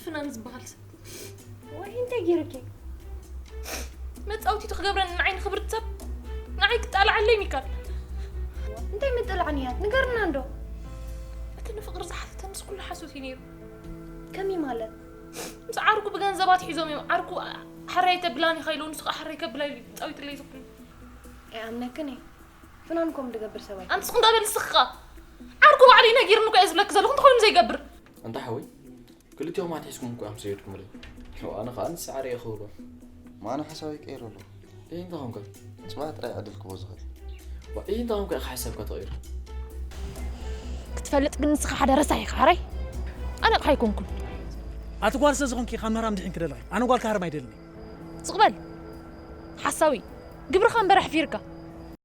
ፍናን ዝበሃል ሰብ ወይ እንታይ ጌርኪ? መጻወቲቱ ክገብረኒ ንዓይ ንኽብርቲ ሰብ ንዓይ ክጣልዓለይ ሚካል። እንታይ ምጥላዕንያት ንገርና እንዶ። እቲ ንፍቕሪ ዝሓተተ ምስ ኩሉ ሓሶት እዩ ነይሩ። ከመይ ማለት? ምስ ዓርኩ ብገንዘባት ሒዞም እዮም። ዓርኩ ሓራይ ተብላኒ ኸይሎ ንሱ ኸዓ ሓራይ ከብላ ኢሉ ጻዊትለይ ዝኹን። ኣይኣምነክን እየ። ፍናን ከም ዝገብር ሰብኣይ ኣንትስ ቁንጣ በል ንስኻ። ዓርኩ ባዕሉ እዩ ነጊርኒ እኮ እየ ዝብለክ ዘለኹ እንተኾይኑ ዘይገብር። ኣንታ ሓወይ ክልቲኦም ኣትሒዝኩም እኮ እዮም ሰይድኩምለይ። ኣነ ኸዓ ንስዓረ እየ ክህቦ። ማነ ሓሳብ ይቀይር ኣሎ። እይ እንታይ ኾንካ? ጽባሕ ጥራይ ዕድል ክቦ ዝኽእል። እይ እንታይ ኾንካ ኢኻ ሓሳብካ ተቐይሩ? ክትፈልጥ ግን ንስኻ ሓደ ረሳሕ ኢኻ ሓራይ። ኣነ ኣቕሓ ኣይኮንኩን። ኣቲ ጓል ስለ ዝኾንኪ ካብ ምህራም ድሒን ክደለኺ ኣነ ጓል ክሃርም ኣይደልን። ስቕ በል ሓሳዊ። ግብርኻ እምበር ኣሕፊርካ።